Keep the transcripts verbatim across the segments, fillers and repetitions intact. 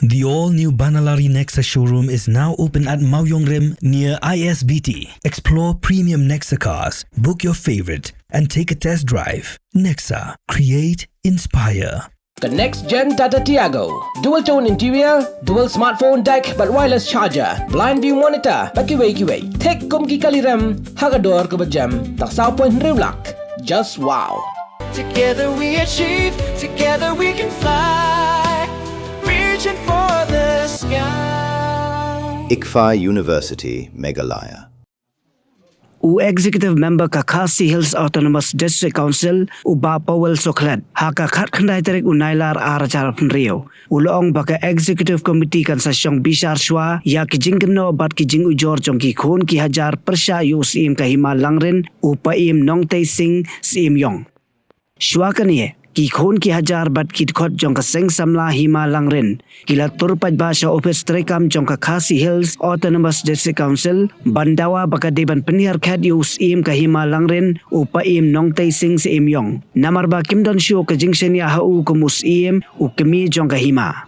The all-new Banalari Nexa showroom is now open at Mawiong Rim near I S B T. Explore premium Nexa cars, book your favorite, and take a test drive. Nexa, create, inspire. Ka next gen Tata Tiago. Dual tone interior, dual smartphone deck, bad wireless charger, blind view monitor, bad kiwei kiwei. Thik kum ki kali rem, ha ka dor kaba jem, tang saw point hynriew lak. Just wow. Together we achieve, together we can fly. Reaching for the sky. ICFAI University, Meghalaya. U Executive Member ka Khasi Hills Autonomous District Council, u Bah Powell Sohkhlet, ha ka khatkhyndai tarik u Nailar ar hajar arphew hynriew, u la ong ba ka Executive Committee kan sa shong bishar shuwa ïa ki jingkynnoh bad ki jingujor jong ki khun ki hajar pyrshah ïa u Syiem ka Hima Langrin, u Paiem Nongtei Singh Syiem Ïong. Shuwa kane, ki khun ki hajar bad ki dkhot jong ka Seng Samla Hima Langrin ki la tur paidbah sha ophis treikam jong ka Khasi Hills Autonomous District Council, ban dawa ba ka dei ban pynhiar khet ïa u Syiem ka Hima Langrin, u Paiem Nongtei Singh Syiem Ïong. Namar ba kim don shuh ka jingshaniah ha u kum u Syiem, u kmie jong ka hima.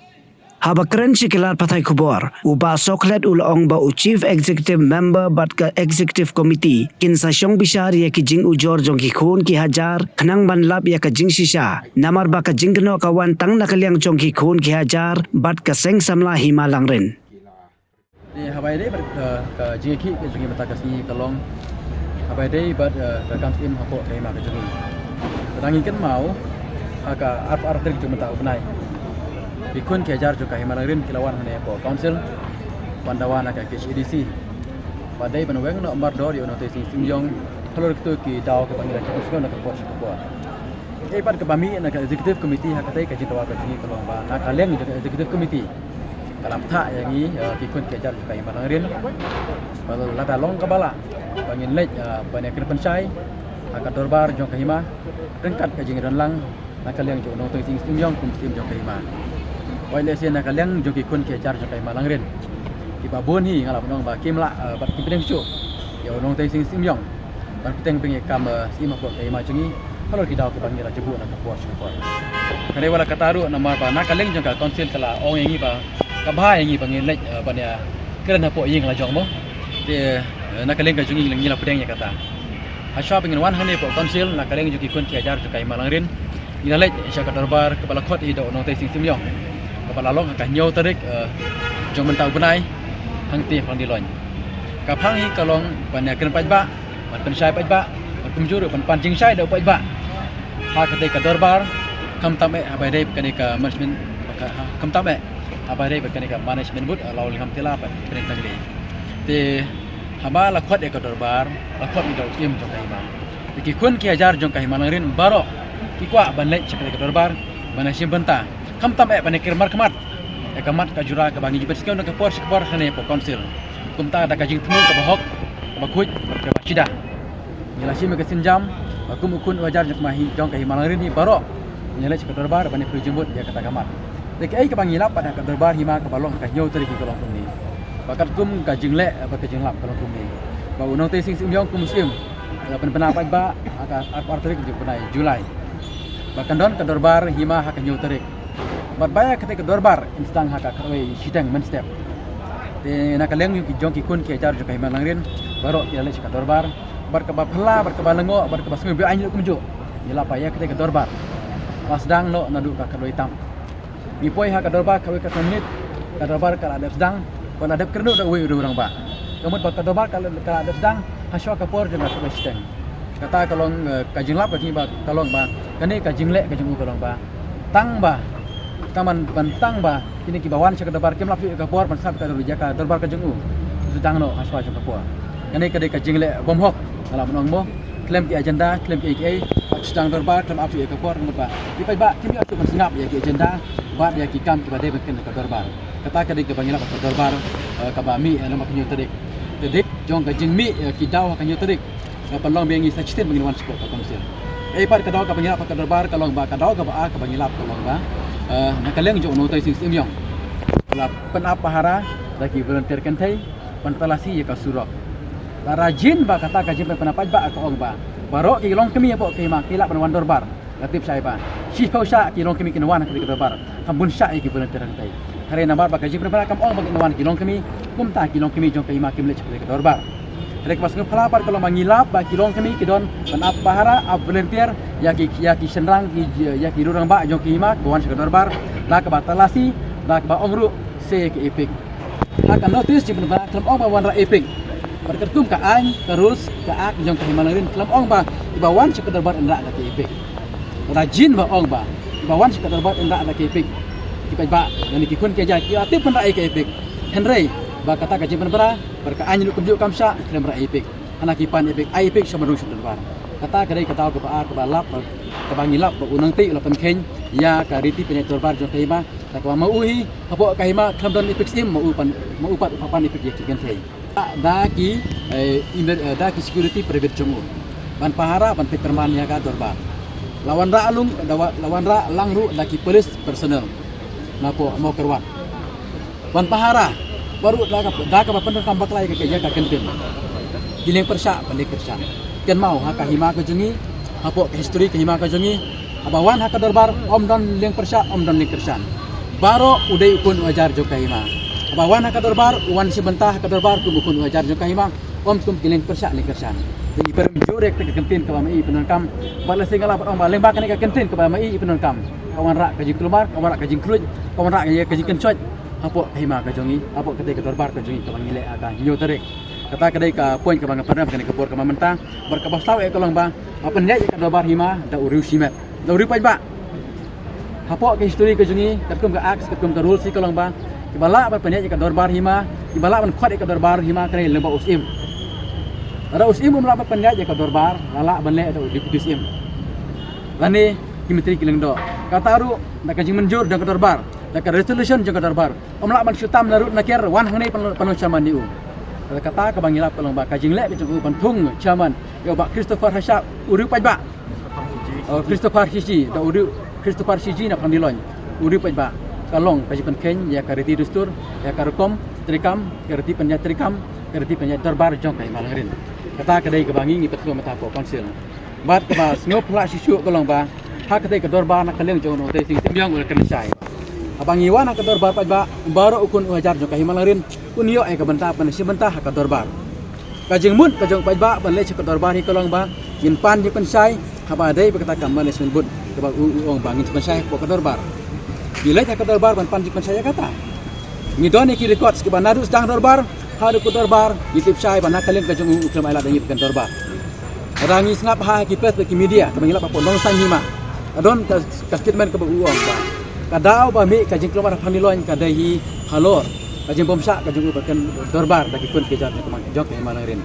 Haba kren sha ki lad pathai khubor, u Bah Sohkhlet u la ong ba u Chief Executive Member bad ka Executive Committee kin sa shong bishar ïa ki jingujor jong ki khun ki hajar, khnang ban lap ïa ka jingshisha. Namar ba ka jingkynnoh ka wan tang na ka liang jong ki khun ki hajar bad ka Seng Samla Hima Langrin. Te haba ïadei bad, eh, ka jingïakhih ka jong ngi mynta ka sngi ka long, haba ïadei bad, eh, ka kam shim hapoh ka hima ka jong ngi. Te dang ngi kynmaw ha ka arphew ar tarik jong mynta u bnai, ki khun ki hajar jong ka Hima Langrin ki la wan hangne hapoh Council ban dawa na ka K H A D C ba dei ban weng noh mardor ïa u Nongtei Singh Syiem Ïong halor kito ki daw kiba ngi la ïoh sngewthuh na ka por sha ka por. Kaei pat kaba mih na ka Executive Committee ha katei ka jingdawa ka jong ngi ka long ba na ka liang jong ka Executive Committee ka la bthah ïa ngi, eh, ki khun ki hajar jong ka Hima Langrin ba lada long kaba lah ba ngin leit, eh, ban ïakren pynshai ha ka dorbar jong ka hima ryngkat ka jingdon lang na ka liang jong u Nongtei Singh Syiem Ïong kum Syiem jong ka hima. Wat lehse na ka liang jong ki khun ki hajar jong ka Hima Langrin, kiba bun hi nga la ban ong ba kim lah, eh, bad kim pdiang shuh ïa u Nongtei Singh Syiem Ïong ban bteng beiñ ïa ka kam, eh, shim hapoh ka hima jong ngi halor ki daw kiba ngi la ju buh na ka por sha ka por. Ka dei wat la katta ruh namar ba na ka liang jong ka Council ka la ong ïa ngi ba ka bha ïa ngi ba ngin leit, eh, ban ïakren hapoh ïing la jong mo. Te, eh, na ka liang ka jong ngi ngi la pdiang ïa kata. Hashwa ba ngin wan hangne hapoh Council na ka liang jong ki khun ki hajar jong ka Hima Langrin, ngi la leit sha ka dorbar kaba la khot hi da u Nongtei Singh Syiem Ïong, kaba la long ha ka hynñiew tarik, eh, jong mynta u bnai, hangtei ha Pangdiloin. Ka phang hi ka long ban ïakren paidbah, ban pynshai paidbah, ban kumjuh ruh ban pan jingshai da u paidbah ha katei ka dorbar, khamtam eh haba ïadei bad kane ka management, ha, khamtam eh haba ïadei bad kane ka management booth, eh, Lawlyngham Tila bad Pdeng Tanglei. Te haba la khot ïa ka dorbar, la khot ïa u Syiem jong ka hima. Te ki khun ki hajar jong ka Hima Langrin baroh ki kwah ban leit sha katei ka dorbar ban ïashim bynta, khamtam eh ban ïakren markhmat ïa ka mat ka jura kaba ngi ju peit sngew na ka por sha ka por hangne hapoh Council. Kumta da ka jingthmu kaba hok, kaba khuid, kaba shidah, ngi la shim ïa ka sienjam ba kum u khun u hajar jong ka Hima Langrin hi baroh ngin leit sha ka dorbar ban ïakren jingmut ïa kata ka mat. Te kaei kaba ngi lap pat ha ka dorbar hima kaba long ha ka hynñiew tarik ka long kumne. Ba katkum ka jingleh bad ka jinglap ka long kumne, ba u Nongtei Singh Syiem Ïong kum u Syiem u la pynbna paidbah ha ka arphew ar tarik jong u bnai July. Ba kan don ka dorbar hima ha ka hynñiew tarik. Bad ba ïa katei ka dorbar yn sdang ha ka khatwei shiteng mynstep. Te na ka liang jong ki, jong ki khun ki hajar jong ka Hima Langrin baroh ki la leit sha ka dorbar bad kaba phylla, bad kaba lyngngoh, bad kaba sngew be-aiñ ruh kumjuh, ngi lap ba ïa katei ka dorbar la sdang noh naduh ka khatwei tam. Ngi poi ha ka dorbar khatwei khatsan minit, ka dorbar ka la dep sdang, ka la dep kyrduh da uwei u rangbah. Ka mut ba ka dorbar ka la, ka la dep sdang hashwa ka por jong ka khatwei shiteng. Kata ka long, eh, ka jinglap ka jong ngi ba ka long ba kane ka jingleh ka jong u ka long ba tang ba, tang ban, ban tang ba kine kiba wan sha ka dorbar kim lap shuh ïa ka por ban sngap ïa ka dorbar ka jong u, sdang noh hashwa jong ka por. Kane ka dei ka jingleh bymhok, nga lah ban ong mo. Khlem ki agenda, khlem kiei kiei, sdang dorbar khlem ap shuh ïa ka por, ka mut ba ki paidbah kim ïoh shuh ban sngap ïa ki agenda bad ïa ki kam kiba dei ban kren ha ka dorbar. Kata ka dei kaba ngi lap ha ka dorbar, eh, kaba mih, eh, ha ka hynñiew tarik. Te dei jong ka jingmih, eh, ki daw ha ka hynñiew tarik, eh, pynlong ba ngi sa shisien ba ngin wan shapoh ka Council. Kaei pat ka daw kaba ngi lap ha ka dorbar ka long ba, ka daw kaba ar kaba ngi lap ka long ba, eh, na ka liang jong u Nongtei Singh Syiem Ïong, la pynap pahara da ki volunteer kynthei ban talasi ïa ka surok. Lada jin ba kata ka jingpynpaw paidbah ka ong ba baroh ki longkmie hapoh ka hima ki lah ban wan dorbar, la tip shai ba shiphew shah ki longkmie kin wan ha katei ka dorbar, kham bun shah ïa ki volunteer kynthei. Hynrei namar ba ka jingpynbna kam ong ba ki nongwan ki longkmie, kumta ki longkmie jong ka hima kim leit sha ka dorbar. Hynrei kaba sngewphylla pat ka long ba ngi lap ba ki longkmie ki don ban ap pahara, ap volunteer ïa ki, ïa ki shynrang, ki, ïa ki rangbah jong ka hima kiba wan sha ka dorbar, da kaba talasi, da kaba ong ruh se ka EPIC. Ha ka notice jingpynbna khlem ong ba wanrah EPIC. Bad katkum ka aiñ, ka rules, ka act jong ka hima Langrin khlem ong ba kiba wan sha ka dorbar yn rah da ka EPIC. Lada jin ba ong ba kiba wan sha ka dorbar yn rah da ka EPIC, ki paidbah lane ki khun ki hajar ki la tip ban rah ïa ka EPIC. Hynrei ba kata ka jingpynbna bad ka aiñ ruh kumjuh kam shah, khlem rah EPIC. Hana ki pan EPIC, ai EPIC sha ban rung sha dorbar. Kata ka dei ka daw kaba ar kaba lap, kaba ngi lap ba u nongtei u la pynkheiñ ïa ka riti pynïaid dorbar jong ka hima. Da kaba ma u hi hapoh ka hima khlem don EPIC syiem, ma u pan, ma u pat u pan EPIC ïa ki kynthei. Da ki, eh, emer-, eh, da ki security private jong u ban pahara, ban peit pyrman ïa ka dorbar. La wanrah lung, da wa-, la wanrah lang ruh da ki police personnel napoh Mawkyrwat ban pahara. Baroh da ka, da kaba pyndonkam bakla ïa ka, ïa ka kyntien. Ki lieng pyrshah, ban lieng kyrshan. Kynmaw ha ka hima ka jong ngi, hapoh ka history ka hima ka jong ngi, haba wan ha ka dorbar ym don lieng pyrshah, ym don lieng kyrshan. Baroh u dei u khun u hajar jong ka hima. Haba wan ha ka dorbar, u wan shim bynta ha ka dorbar kum u khun u hajar jong ka hima, ym kum ki lieng pyrshah lieng kyrshan. Te ngi pyrshah jur ïa ka kyntien kaba ma i pyndonkam. Bad lehse nga lah ban ong ba lyngba kane ka kyntien kaba ma i pyndonkam, ka wanrah ka jingkulmar, ka wanrah ka jingkhluit, ka wanrah ka jingkynshoit hapoh ka hima ka jong ngi, hapoh katei ka dorbar ka jong ngi kaba ngi leh ha ka hynñiew tarik. Kata ka dei ka point kaba nga pynrem kane ka por kaba mynta. Bad kaba saw eh ka long ba, ba pynïaid ïa ka dorbar hima da u riew shimet, da u riew paidbah. Hapoh ka history ka jong ngi, katkum ka act, katkum ka rules hi ka long ba, kiba lah ban pynïaid ïa ka dorbar hima, kiba lah ban khot ïa ka dorbar hima ka dei lyngba u syiem. Lada u syiem um lah ban pynïaid ïa ka dorbar, la lah ban leh da u deputy syiem lane ki myntri ki lyngdoh. Kata ruh da ka jingmynjur jong ka dorbar, da ka resolution jong ka dorbar, um lah ban shu tam na rud na ker wan hangne ban, ban long chairman ïa u. Kata kaba ngi lap ka long ba ka jingleh ka jong u ban thung chairman ïa u Bah Christopher Hashah, u riew paidbah. Oh, Christopher Shiji, da u riew Christopher Shiji na Phangdiloin, u riew paidbah. Ka long ka jingpynkheiñ ïa ka riti dustur, ïa ka rukom treikam, ka riti pynïaid treikam, ka riti pynïaid dorbar jong ka hima Langrin. Kata ka dei kaba ngi ngi pynslem mynta hapoh council. Bad kaba sngewphylla shisha ka long ba, ha katei ka dorbar na ka liang jong u Nongtei Sing Symbiong u la kren shai. Haba ngi wan ha ka dorbar paidbah, baroh u khun u hajar jong ka hima Langrin un ïoh ïa ka bynta ban shim bynta ha ka dorbar. Ka jingmut ka jong u paidbah ban leit sha ka dorbar hi ka long ba, ngin pan jingpynshai, haba dei ba kata ka management board kaba u, u ong ba ngin pynshai hapoh ka dorbar. Ngi leit ha ka dorbar ban pan jingpynshai ïa kata. Ngi don ïa ki records kiba naduh sdang dorbar haduh ka dorbar, ngi tip shai ba na ka liang ka jong u u khlem ai lad ïa ngi ban pan dorbar. Lada ngi sngap ha ki press bad ki media kaba ngi lap hapoh Nongsaiñ Hima, ka don ka, ka statement kaba u ong ba ka daw ba mih ka jingkulmar ha Phangdiloin ka dei hi halor ka jingbymshah ka jong u ban pan dorbar da ki khun ki hajar jong ka hima Langrin.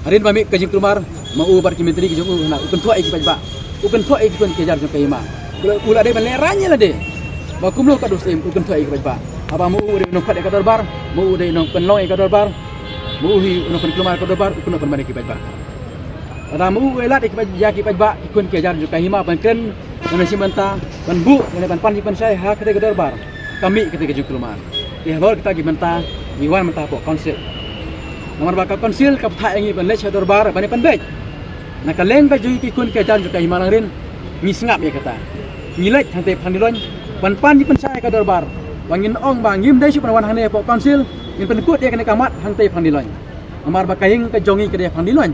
Hadien ba mih ka jingkulmar, ma u bad ki myntri ki jong u, hana u kynthoh ïa ki paidbah, u kynthoh ïa ki khun ki hajar jong ka hima. U la, u la dei ban lehraiñ ïa lade ba kumno ka dei u syiem, u kynthoh ïa ki paidbah. Haba ma u u dei u nongkhot ïa ka dorbar, ma u u dei u nongpynlong ïa ka dorbar, ma u hi u nongpynkulmar ïa ka dorbar, u kynnoh pynban ïa ki paidbah. Lada ma u u ai lad ïa ki paid-, ïa ki paidbah, ki khun ki hajar jong ka hima ban kren, ban shim bynta, ban buh lane ban pan jingpynshai ha katei ka dorbar, ka mih katei ka jingkulmar. Te halor kita ki bynta ngi wan mynta hapoh council. Namar ba ka council ka pynthah ïa ngi ban leit sha dorbar ban ïa pynbeit. Na ka liang ka jong ki khun ki hajar jong ka hima Langrin, ngi sngap ïa kata. Ngi leit hangtei Phangdiloin ban pan jingpynshai ha ka dorbar, ba ngin ong ba ngim dei shuh ban wan hangne hapoh council, ngin pynkut ïa kane ka mat hangtei Phangdiloin. Namar ba ka ïing ka jong ngi ka dei ha Phangdiloin.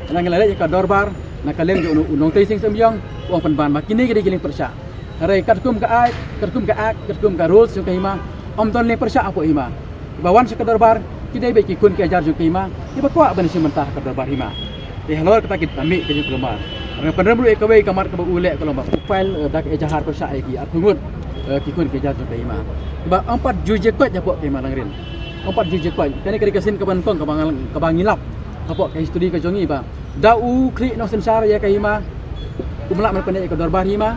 Te ngi la leit ha ka dorbar na ka liang jong u Nongtei Sing Symbiong, u ong pynban ba kine ki dei ki lieng pyrshah. Hynrei katkum ka act, katkum ka act, katkum ka rules jong ka hima, ym don lieng pyrshah hapoh hima. Kiba wan sha ka dorbar ki dei beit ki khun ki hajar jong ka hima, kiba kwah ban shim bynta ha ka dorbar hima. Te halor kata kita mih ka jingkulmar. Nga pynrem ruh ïa kawei ka mat kaba u leh ka long ba u file, eh, da ka ejahar pyrshah ïa ki arphew ngut, eh, ki khun ki hajar jong ka hima. Kiba ym pat ju jia koit hapoh ka hima Langrin. Ym pat ju jia koit. Kane ka dei ka sien kaba nyngkong kaba nga, kaba ngi lap hapoh ka history ka jong ngi ba da u khlieh nongsynshar ïa ka hima, um lah ban pynïaid ïa ka dorbar hima.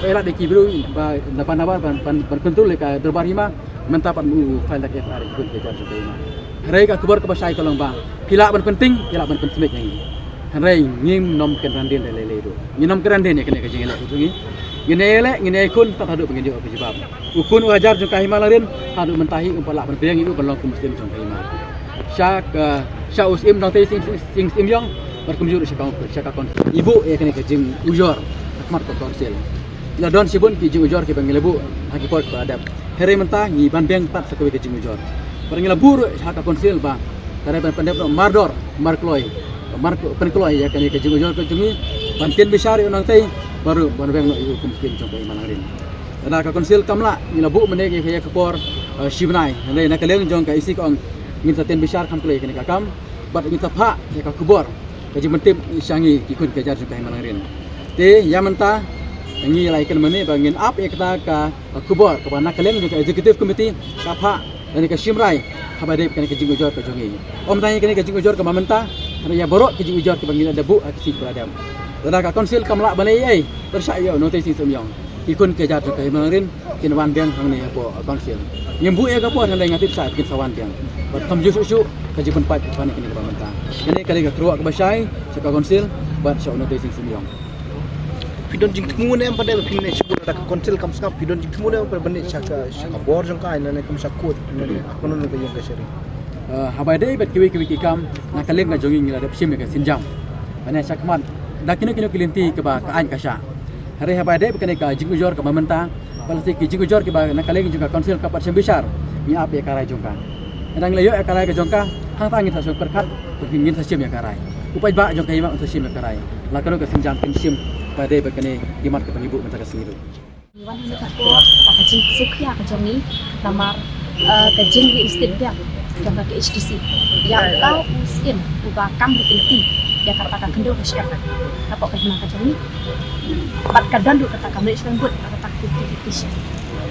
Ba ïa lade ki briew ba nabar nabar ban, ban, ban kontrol ïa ka dorbar hima. Mynta pat ma u u file da ka FIR ïa ki khun ki hajar jong ka hima. Hynrei ka khubor kaba shai ka long ba phi lah ban pynting, phi lah ban pynsmit ïa ngi. Hynrei ngim nym kynran dien da lei lei ruh. Ngim nym kynran dien ïa kane ka jingïaleh ka jong ngi. Ngin ïaleh, ngin ïakhun tad haduh ba ngin ïoh ka jubab. U khun u hajar jong ka hima Langrin haduh mynta hi um pat lah ban pdiang ïa u ban long kum u syiem jong ka hima. Sha ka, sha u syiem Nongtei Sing, Sing, Sing Symbiong bad kumjuh ruh sha ka, sha ka council. Ngi buh ïa kane ka jingujor ha khmat ka council. Ngi la don shibun ki jingujor kiba ngi la buh ha ki por kiba la dep. Hynrei mynta ngi ban biang pat sa kawei ka jingujor. Bad ngi la buh ruh ha ka council ba ka dei ban pyndep noh mardor, markloi, mar pynkloi ïa kane ka jingujor ka jong ngi, ban tieng bishar ïa u nongtei, bad ruh ban weng noh ïa u khun skien jong ka Hima Langrin. Lada ka council kam lah, ngi la buh mynne ïa ka por, eh, shi bnai. Hynrei na ka liang jong ka E C ka ong ngin sa tieng bishar kham kloi ïa kane ka kam, bad ngin sa phah ïa ka khubor ka jingpyntip sha ngi ki khun ki hajar jong ka Hima Langrin. Te ïa mynta ngi la ïakynmaw mynne ba ngin ap ïa kata ka, ka khubor kaba na ka liang jong ka executive committee ka phah lane ka shim rai haba dei kane ka jingujor ka jong ngi. Ym tang ïa kane ka jingujor kaba mynta, hynrei ïa baroh ki jingujor kiba ngi la dep buh ha ki sngi kiba la dep. Lada ka council kam lah ban leh ei ei, pyrshah ïa u nongtei Sing Sum Ïong. Ki khun ki hajar jong ka Hima Langrin kin wan biang hangne hapoh council. Ngim buh ïa ka por, hynrei nga tip sa kin sa wan biang. Bad kumjuh shuh shuh ka jingpynpait kane kaba mynta. Kane ka dei ka kyrwoh kaba shai sha ka council bad sha u nongtei Sing Sum Ïong. Phi don jingthmu ne em pat ba phin leit sha court, lada ka council kam sngap, phi don jingthmu ne em pat ban leit sha ka, sha ka bor jong ka, ne, ne kum sha court, ne, ne, ha kano ka ïing kashari? Eh, haba dei bad kiwei kiwei ki kam na ka liang ka jong ngi, ngi la dep shim ïa ka sienjam. Ban ïa shah khmat da kino kino ki lynti kiba ka aiñ ka shah. Hynrei haba dei bad kane ka jingujor kaba mynta, bad lehse ki jingujor kiba na ka liang jong ka council ka pat shim bishar, ngi ap ïa ka rai jong ka. Lada ngi la ïoh ïa ka rai ka jong ka, hangta ngin sa shong pyrkhat, ngin sa shim ïa ka rai. U paidbah jong ka Hima un sa shim ïa ka rai. La kano ka sienjam kin shim, haba dei bad kane ki mat kiba ngi buh mynta ka sngi ruh. Ngi wan hangne ka por, ka jingsngewsih ka jong ngi, namar, eh, ka jingreinstate biang jong ka K H A D C. Ïa uta u Syiem uba kam rikynti ïa kata ka khyndew ka shyiap hapoh ka Hima ka jong ngi. Bad ka don ruh kata ka management board, kata ka fifty fifty share.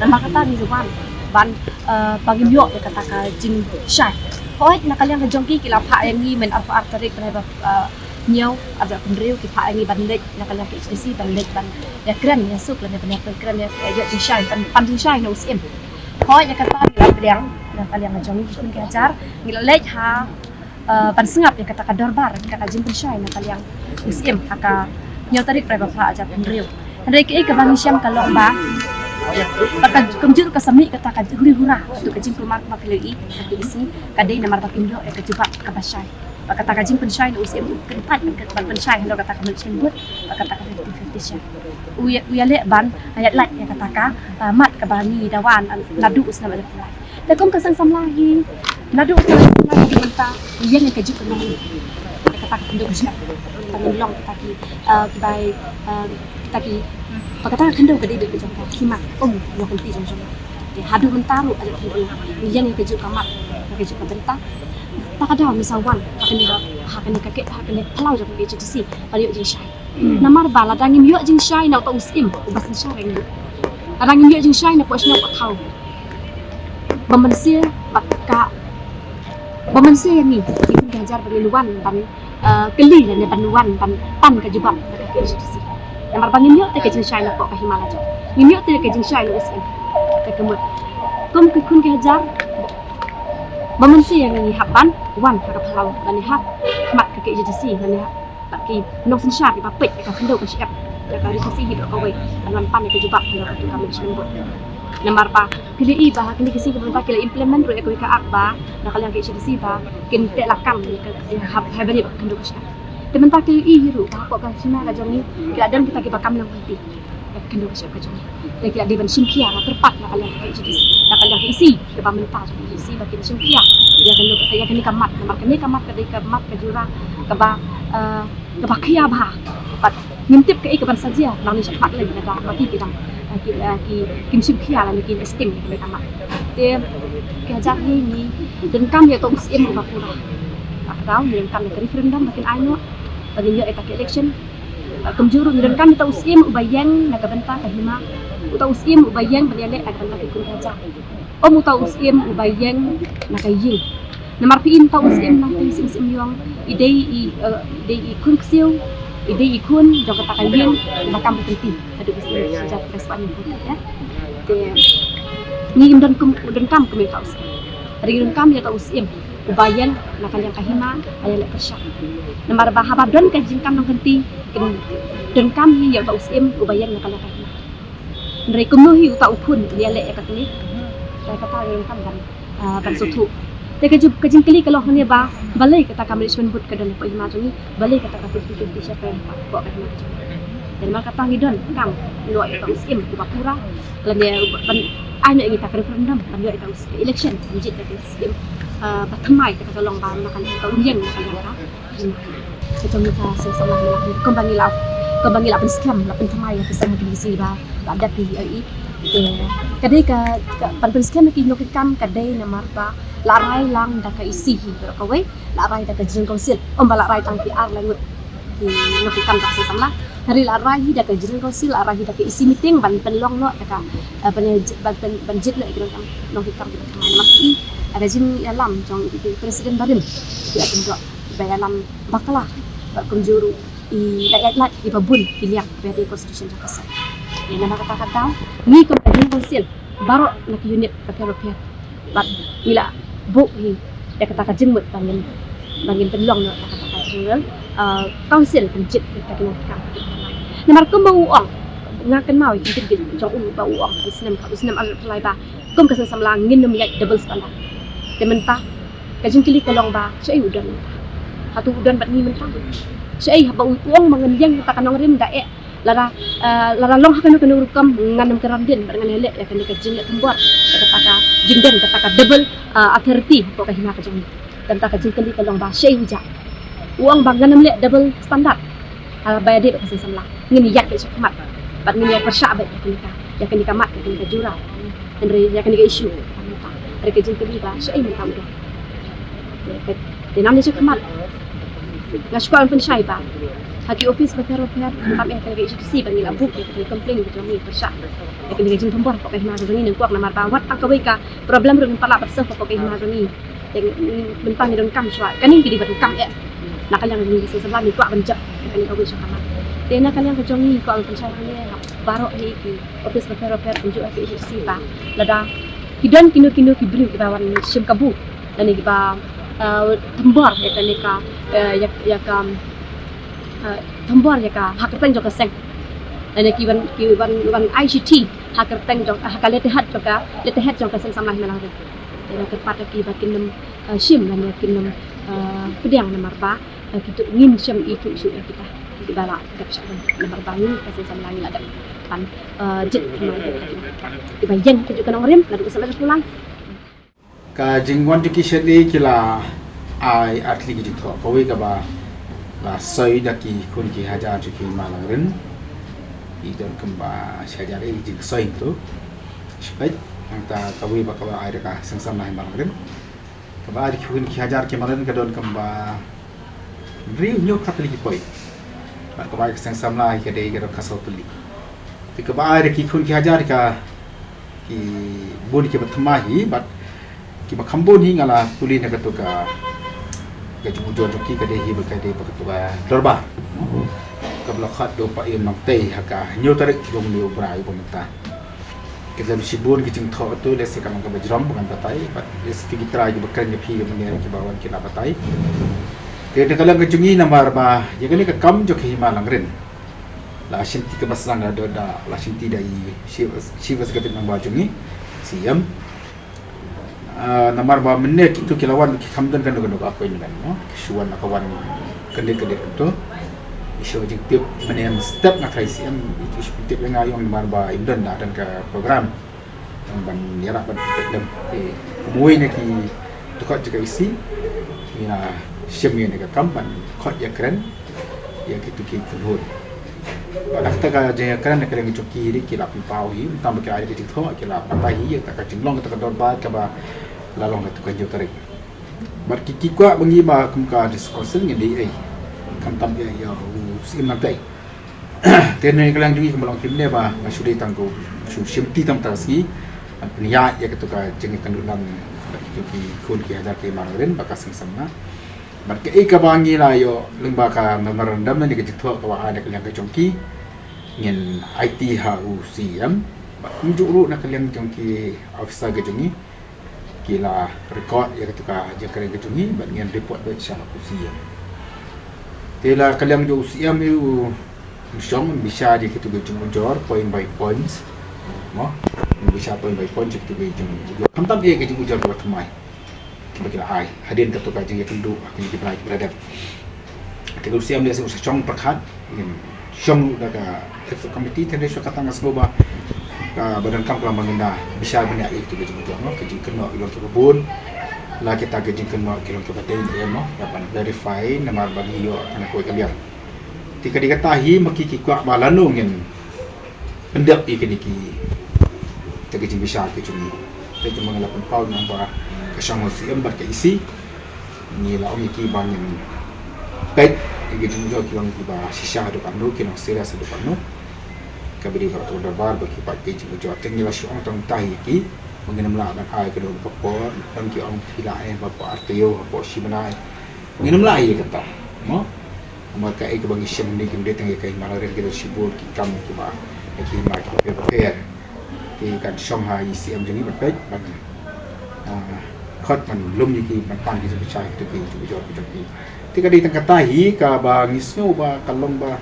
Namar kata ngi wan ban, eh, ba ngin ïoh ïa kata ka jingshai. Hooid, na ka liang ka jong ki, ki la phah ïa ngi mynta arphew ar tarik bnai ba, eh, hynñiew, arhajar arphew hynriew, ki phah ïa ngi ban leit na ka liang K H A D C, ban leit ban ïakren ïasuk lane ban ïakren ïa, ïa jingshai, ban pan jingshai na u Syiem. Hooid, ïa kata ngi la pdiang na ka liang jong ngi ki khun ki hajar, ngi la leit ha, eh, ban sngap ïa kata ka dorbar, kata ka jingpynshai na ka liang u Syiem ha ka hynñiew tarik bnai ba phra, arhajar arphew hynriew. Hynrei kaei kaba ngi shem ka long ba, ba ka kumjuh ka sa mih kata ka huri hura, kata ka jingkulmar kaba ki la ïohi ha ka E C, ka dei namar ba kin ïoh ïa ka jubab kaba shai. Ba kata ka jingpynshai na u Syiem u pynpait, ban pynshai halor kata ka management board, ba kata ka fifty fifty share. U ïa, u ïaleh ban ïaid lait ïa kata ka, ah, mat kaba ngi da wan, ah, naduh u snem ar hajar arphew lai. Te kum ka seng samla hi, naduh u snem ar hajar arphew lai hi mynta, u ïeng ïa ka juk ka nongrim. Ïa kata ka khyndew ka shyiap. Ba ngin long kita ki, ah, ki bai, ah, kita ki, ba kata ka khyndew ka dei ka jong ka, ki mat, um, nongkynti jong jong. Te haduh mynta ruh, ar hajar arphew lai, u ïeng ïa ka juk ka mat, ïa ka juk ka bynta. Ta ka daw ngi sa wan ha kane, ha kane ka, ha kane ka phyllaw jong ka K H A D C ban ïoh jingshai. Namar ba lada ngim ïoh jingshai na uta u Syiem uba synshar ïa ngi, lada ngim ïoh jingshai na poh shnong poh thaw, ba mynsiem ba ka, ba mynsiem ïa ngi ki khun ki hajar ba ngin wan ban, eh, kylli lane ban wan ban pan ka jubab na ka K H A D C. Namar ba ngim ïoh te ka jingshai na poh ka Hima la jong, ngim ïoh te ka jingshai na u Syiem. Te ka mut kum ki khun ki hajar ba mynsiem ïa ngi hap ban wan ha ka phyllaw lane ha khmat ka K H A D C lane ha, bad ki nongsynshar kiba peit ïa ka khyndew ka shyiap, ïa ka Ri Khasi hi baroh kawei, ban wan pan ïa ka jubab halor kata ka management board. Namar ba ki la ïohi ba ha kine ki sngi kiba mynta ki la implement ruh ïa kawei ka act ba na ka liang K H A D C ba kin teh lakam ïa ka, ïa ha, ha ban ïa ka khyndew ka shyiap. Te mynta ki la ïohi ruh ba hapoh ka Hima ka jong ngi ki la don kita kiba kam nongkynti ïa ka khyndew ka shyiap ka jong ngi. Te ki la dei ban shim khia na tyrpad na ka liang K H A D C, na ka liang K H A D C kaba mynta jong K H A D C ba kin shim khia ïa kane, ïa kane ka mat, namar kane ka mat ka dei ka mat ka jura kaba, eh, kaba khia bha. Bad ngim tip kaei kaban sa jia nangne shakhmat lei, lada ma ki ki dang, eh, ki, eh, ki, kim shim khia lane kim esteem ïa kane ka mat. Te ki hajar hi ngi donkam ïa uta u Syiem uba pura. Ka daw ngi donkam ïa ka referendum ba kin ai noh, ba ngin ïoh ïa ka election. Kumjuh ruh ngi donkam ïa uta u Syiem uba ïeng na ka bynta ka Hima, uta u Syiem uba ïeng ban ïaleh na ka bynta ki khun ki hajar. Ym uta u Syiem uba ïeng na ka ïing. Namar phi i uta u Syiem nongtei Sing Sum Ïong, i dei i, eh, i dei i khun ksiew, i dei i khun jong kata ka ïing ba kam ka kynti. Haduh u Syiem shi hajar khyndai spah hynñiew phew, ïa. Te ngi ngim don kum, donkam kum ïa uta u Syiem. Hynrei ngi donkam ïa uta u Syiem uba ïeng na ka liang ka Hima, ba ïaleh pyrshah. Namar ba haba don ka jingkam nongkynti, kin donkam hi ïa uta u Syiem uba ïeng na ka liang ka Hima. Hynrei kumno hi uta u khun u ïaleh ïa kata ne? Te kata ngi donkam ban, ah, ban sngewthuh. Te ka jing, ka jingkylli ka long hangne ba balei kata ka management board ka don hapoh Hima jong ngi, balei kata ka fifty fifty share ka don hapoh ka Hima jong ngi. Namar kata ngi donkam ïoh ïa ka u syiem kaba pura lane ban ai noh ïa kita ka referendum, ban ïoh ïa ka u syiem election, ban jied ïa ka u syiem, ah, ba thymmai. Kata ka long ba na ka liang ka u ïeng na ka liang ka. Ka jong ka seng samla, kumba ngi la, kumba ngi la pynskhem, la pynthymmai ïa ka seng ha ka D C ba la dep ïa i. Te ka dei ka, ka ban pynskhem ïa ki nongkit kam ka dei namar ba la rai lang da ka E C hi baroh kawei, la rai da ka General Council, ym ba la rai tang ki ar lai ngut ki nongkit kam jong ka seng samla. Hynrei la rai hi da ka General Council, la rai hi da ka E C meeting ban pynlong noh da ka, eh, ban, ban, ban, ban jied noh ïa ki nongkit kam, nongkit kam ki nongkit kam. Namar ki, eh, ka jingïalam jong i President barim ki ïa kyndoh ba ïalam bakla bad kumjuh ruh i la ïaid lad ïa kiba bun ki liang ba ïadei constitution jong ka seng. Ïa namar kata ka daw ngi kum ka General Council baroh na ki unit bapher bapher bad ngi la buh hi ïa kata ka jingmut ba ngin, ba ngin pynlong noh ïa kata ka General, ah, Council ban jied ïa kita ki nongkit kam. Namar kumba u ong, nga kynmaw ïa ki jingkit jong u ba u ong ha u snem, ha u snem arhajar arphew lai ba kum ka seng samla ngin ym ïaid double standard. Te mynta ka jingkylli ka long ba shaei u don mynta? Hato u don bad ngi mynta? Shaei haba u ong ba ngin ïeng kata ka nongrim da eh lada, eh, lada long ha kano kano rukom ngan ym kyrhai dien bad ngan ïaleh ïa kane ka jingleh thombor, ïa kata ka jingdon kata ka double, eh, authority hapoh ka hima ka jong ngi. Te mynta ka jingkylli ka long ba shaei u jah? U ong ba ngan ym leh double standard. Haba ïadei bad ka seng samla ngin ïaid beit shakhmat bad ngin ïaid pyrshah beit ïa kane ka, ïa kane ka mat, ïa kane ka jura. Hynrei ïa kane ka issue, hynrei ka jingkylli ba shaei mynta u don? Te, te, te nangne shakhmat nga shu kwah ban pynshai ba ha ki office bapher bapher, khamtam eh ha ka H A D C ba ngi la buh ïa ka complaint ka jong ngi pyrshah ïa kane ka jingthombor hapoh ka hima ka jong ngi, nyngkong namar ba wat tang kawei ka problem ruh ngim pat lah ban solve hapoh ka hima ka jong ngi. Te mynta ngi donkam shuwa kane, ngi dei ban donkam eh na ka liang ka jong ngi ka seng samla, ngi kwah ban jop ïa kane kawei sha khmat. Te na ka liang ka jong ngi ngi kwah ban pynshai hangne ha baroh hi ki office bapher bapher, kumjuh ha ka H A D C ba lada ki don kino kino ki briew kiba wan shim kabu lane kiba, eh, thombor ïa kane ka, eh, ïa, ïa ka, eh, thombor ïa ka ha kyrteng jong ka seng, lane ki wan, ki wan, wan ai shithi ha kyrteng jong, ha ka letterhead jong ka, letterhead jong ka seng samla Hima Langrin. Te nga kyrpad ïa ki ba kin ym, eh, shim lane kin ym, eh, pdiang namar ba, eh, kito ngin shem ithuh shuh ïa kita kiba la dep shah ban, namar ba ngi ka seng samla ngi la dep ban, eh, jied thymmai ïa kita kiba ïeng ha kajuh ka nongrim naduh ka snem arhajar arphew lai. Ka jingwan jong ki shane ki la ai artylli ki jingthoh. Kawei kaba la soi da ki khun ki hajar jong ki Hima Langrin. Ki don kumba shi hajar eh ki jingsoi to. Shipeit, nangta kawei ba kaba ai da ka seng samla Hima Langrin. Kaba ai da ki khun ki hajar ki Hima Langrin ka don kumba hynriew hynñiew khatlai ki poi. Bad kaba ai ka seng samla hi ka dei ka don ka saw tylli. Te kaba ai da ki khun ki hajar ka, ki bun kiba thymmai hi, bad kiba kham bun hi nga la pule na kato ka, ka jingujor jong ki ka dei hi ba ka dei ba kato ka dorbar kaba la khot da u Paiem Nongtei ha ka hynñiew tarik jong une u bnai uba mynta. Ki lem shibun ki jingthoh tu, lehse ka long kaba jrong ba ngan batai, bad lehse ki trai kiba kren ïa phi mynne kiba wan ki la batai. Te na ka liang ka jong ngi namar ba ïa kane ka kam jong ka Hima Langrin la shimti kaba sdang da, da, la shimti da i Chief, Chief Executive Member jong ngi, C M. Ah, namar ba mynne kito ki la wan ki kham don kano kano ka appointment mo. Ki shu wan la ka wan kane kane kito. Ki shu jingtip mynne step nga trai C M, ki shu tip ïa nga, ïong namar ba im don da don ka program. Tang ban ïarap ban pynpeit lem. Te kumwei na ki dkhot jong ka E C ngi la shim ïa kane ka kam ban khot ïakren ïa kito ki khunhun. Bad da kata ka jingïakren na ka liang jong ki hi ki la pynpaw hi, mynta ba ki la ai ka jingthoh ki la batai hi ïa kata ka jinglong kata ka dorbar kaba la long ha kato ka hynñiew tarik. Bad ki, ki kwah ba ngi ba kum ka District Council ngin dei ei, khamtam ïa, ïa u Syiem Langtei. Te na ka liang jong ngi kumba long kumne ba nga shu dei tang ko, shu shimti tang ta ka sngi ban pynïaid ïa kato ka jingïakynduh lang bad ki khun ki hajar ki Hima Langrin bad ka seng samla. Bad kaei kaba ngi la ïoh lyngba ka memorandum ne ka jingthoh kaba ai da ka liang ka jong ki, ngin aiti ha u C M. Bad kumjuh ruh na ka liang jong ki officer ka jong ngi, ki la record ïa kato ka jingkren ka jong ngi bad ngin report beit sha u C M. Te la ka liang jong u C M hi u shong un bishar ïa kito ki jingujor point by points. Mo, un bishar point by point ïa kito ki jingujor. Khamtam ïa ki jingujor kaba thymmai kiba ki la ai hadien kato ka jingïakynduh ha kine ki bnai kiba la dep. Te u C M lehse u sa shong pyrkhat, ngin shong da ka executive committee. Te hynrei shuwa kata nga sngew ba kaba donkam ka long ba ngin da bishar bniah ïa kita ki jingmut jong, ka jingkynnoh ki long kiba bun, la kita ki jingkynnoh ki long kiba dei, em, da ban verify namar ba ngi ïoh na kawei ka liang. Te ka dei kata hi ma ki ki kwah ba lano ngin pyndep ïa kine ki, kita ki jingbishar ki jong ngi. Te kumba nga la pynpaw, namar ba ka shong u C M bad ka E C ngi la ong ïa ki ba ngin peit ïa ki jingmut jong ki long kiba shisha haduh katno, ki long serious haduh katno. Kaba dei ba ka long dorbar ba ki peit ki jingmut jong. Te ngi la shu ong tang kata hi ïa ki ba ngin ym lah ban ai kano ka por, tang ki ong phi lah, eh, hapoh ar taïew, hapoh shi bnai. Ngin ym lah ïa kata, mo? Namar kaei kaba ngi shem hangne kim dei tang ïa ka hima langrin, ki don shibun ki kam kiba, ki hima kiba pher bapher. Te kan shong ha i C M jong ngi ban peit, ban, ah, khot ban lum ïa ki, ban pan ki jingpynshai, kito ki jingpynjot ki jong ki. Te ka dei tang kata hi kaba ngi sngew ba ka long ba,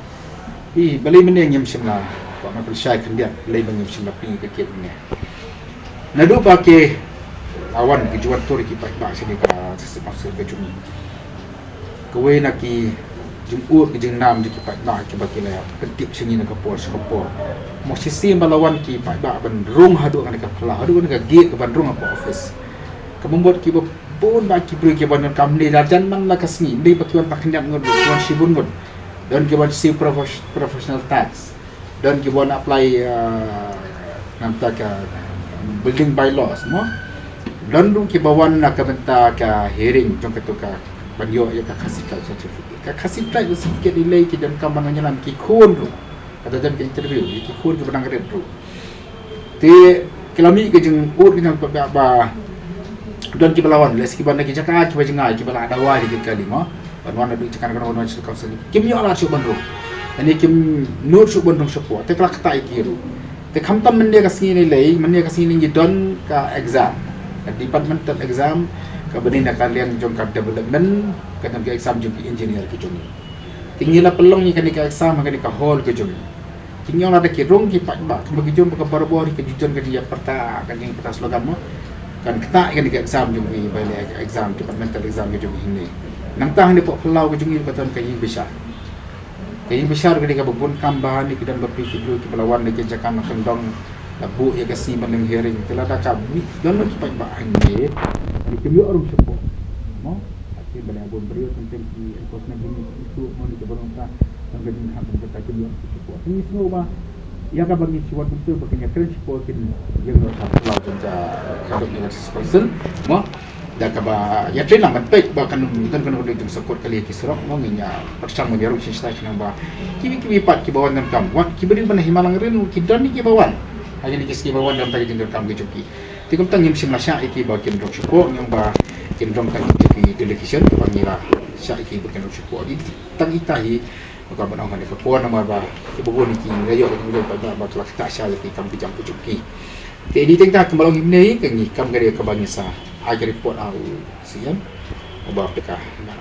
hi, balei mynne ngim shym la, ba ma pynshai khyndiat, balei ba ngim shym la plie ïa ka kit mynne. Naduh ba ki la wan ki ju wan tur ki paidbah sha kane ka District Council ka jong ngi. Kawei na ki jingud ki jingnam jong ki paidbah kiba ki la pyntip sha ngi na ka por sha ka por. Mo, shisien ba la wan ki paidbah ban rung haduh kane ka phyllaw, haduh kane ka gate kaban rung hapoh office. Kaba mut kiba bun ba ki briew kiba donkam ne la jan man la ka sngi, ne ba ki wan pakhyndiat ngut, ki wan shibun ngut. Don kiba wan siew profes-, professional tax. Don kiba wan apply, uh, na bynta ka building bylaws, mo. Don ruh kiba wan na ka bynta ka hearing jong kato ka ban ïoh ïa ka Khasi Tribe Certificate. Ka Khasi Tribe Certificate lei lei ki donkam ban ïalam ki khun ruh. Kata don ka interview ïa ki khun kiba dang rit ruh. Te ki la mih ka jingud ka jingpynbeit ba don kiba la wan, lehse kiba na ki jaka kiba jngai, kiba la dawa ïa ki kali, mo. Ban wan naduh jaka na ka District Council. Kim ïoh lad shuh ban rung. Lane kim nud shuh ban rung shapoh. Te ka la ktah ïa ki ruh. Te khamtam mynne ka sngi ne lei, mynne ka sngi ne ngi don ka exam. Ka departmental exam, kaba dei na ka liang jong ka development, ka don ka exam jong ki engineer ki jong ngi. Te ngi la pynlong ïa kane ka exam ha kane ka hall ka jong ngi. Ki ïoh lad da ki rung ki paidbah, kumba ki jong ba ka barabor ka ju jon ka jingïapyrta, ka jingpyrta slogan, mo. Kan ktah ïa kane ka exam jong ngi, ba ïa ka exam, departmental exam ka jong ngi hangne. Nangta hangne hapoh phyllaw ka jong ngi ka don ka ïing bishar. Ka ïing bishar ka dei kaba bun kam ba hangne ki don bapli ki briew kiba la wan na ki jaka na kyndong, la buh ïa ka sngi ban ïeng hearing. Te lada ka mih don ki paidbah hangne, hangne kim ïoh rung shapoh, mo. Ki ba la bun briew teng teng ki enforcement unit ki tu mo ni ki ba long ka tang ka jingkhang ka ta ki ïoh ki support. Ngi sngew ba ïa kaba ngi shu wan kumtu ba kin ïa kren support kin ïeng noh ka phyllaw jong ka ka dok ni ka council mo. Da kaba ïa train lang ban peit ba kan don kan don jong support kali ki surok mo, ngin ïa pyrshang mo ïa rung shisha shisha ba kiwei kiwei pat kiba wan donkam, wat kiba dei ban hima langrin ki don ni kiba wan. Ha kine ki sngi ba wan don ta ki jingdonkam ki jong ki. Te kumta ngim shym la shah ïa ki ba kin rung shapoh, ngi ong ba kin rung tang ïa ki delegation, ba ngi la shah ïa ki ba kin rung shapoh. Ïa tang ita hi, ba ka ban ong ha kane ka por namar ba kiba bun ki la ïoh, ki la ïoh ba, ba, ba ki la ktah sha ïa ki kam ki jam ki jong ki. Te ïa tang ita kumba long hynne ka ngi kam ka dei kaba ngi sa ai ka report ha u C M. Ba phi ka na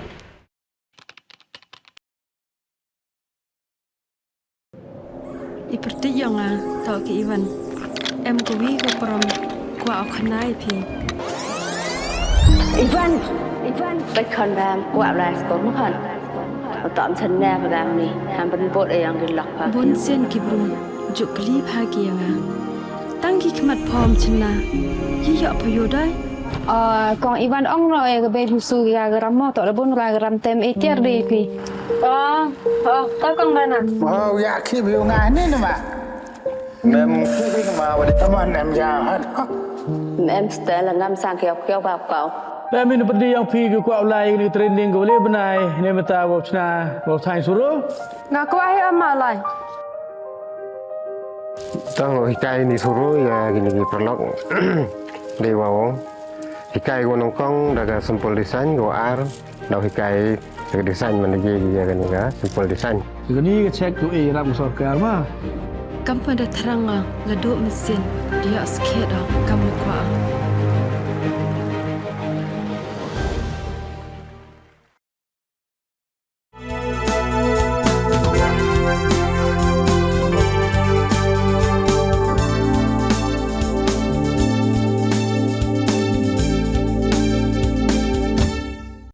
I pyrthei ïa nga, to ki Ivan. Em kawi ka prom kwah u khana ïa phi. Ivan, Ivan, peit khon bam kwah lai sko mu khon. U tom chen ne ba bam ni, ham ban bot ïa yang ki lok pha. Bun sien ki bru, juk kli pha ki ïa nga. Tang ki khmat phom chen la, yi ïoh pha ïoh dai. Ah, kong Ivan ong no e ka bei husu ya garam mo to da bun ra garam tem e tiar de pi. Oh, oh, ka kong bana. Oh, ya ki bi nga ni ni ma. Mem ki bi ma wa di. Tama nem ya ha. Mem stel ngam sang kiau kiau ba kau. Mem in pedi yang pi ki kwah lai ni training ko le benai ne meta wa chna wa thai suru. Nga kwah hi ama lai. Tang hikai ni suru ya kini ki perlok. Dei wa wong. Hikai ko nongkong da ka simple design ko ar, dau hikai ka design man lagi ya kani ka simple design. Kani ka check tu e ram sorkar ma. Kam pa da thrang nga la duk mesin dia skhet da kam le kwah.